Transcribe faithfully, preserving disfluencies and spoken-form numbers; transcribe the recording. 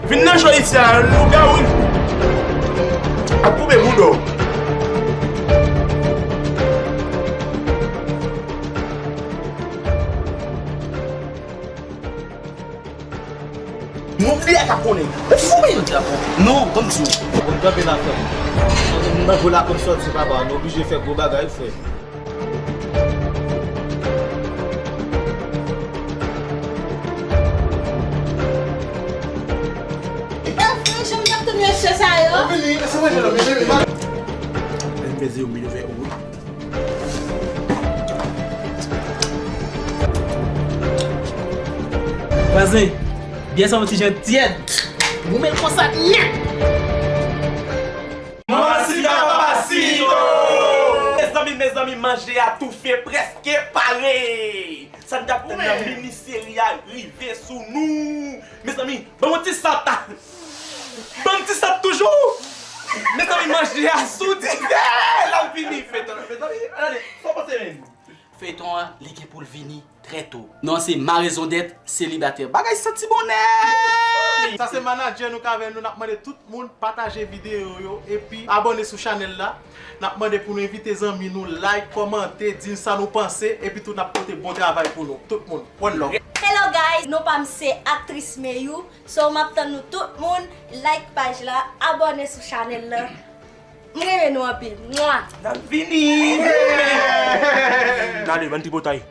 Vin nan cho isi a, lougawou ap koupe bouda w. Moun li a ka konnen. Ou fou, men. Non, ban m di w. Bon, kanpe la, frè m. M nan gwo lakòt sòti, papa. Nou oblije fè gwo bagay, frè. Janm t ap tann mesye sa yo. Vini, se mwen, se mwen, se mwen. Mezi yo, mi yo fè ou. Vwazen, byè sa yon ti jan tyèd. Goumen l konsa nèt. Mamacita papacito! Mezanmi, mezanmi, manje a toufe, prèske pare. Sa n t ap tann nan, mini seri a rive sou nou. Mezanmi, ban m yon ti sòt. Ban m ti sòt toujou. Mezanmi, manje a sou diven. L ap vini, feyton. Mezanmi, gade, sa w panse menm? Feyton an, li gen pou l vini trè to. Non, se ma raison d'être célibataire. Bagay santi bonè! Sa se manadjè nou k avè nou. N ap mande tout moun pataje videyo yo epi abòne sou chanèl la. N ap mande pou nou envite zanmi nou, like, kòmante, di n sa nou panse, epi tou n ap pote bon travay pou nou. Tout moun, one love. Hello guys, non pa m se aktris Meyou. So m ap tann nou tout moun, like paj la, abòne sou chanèl la. M renmen nou anpil. Mwa! N ap vini! N ale, bann tripotay.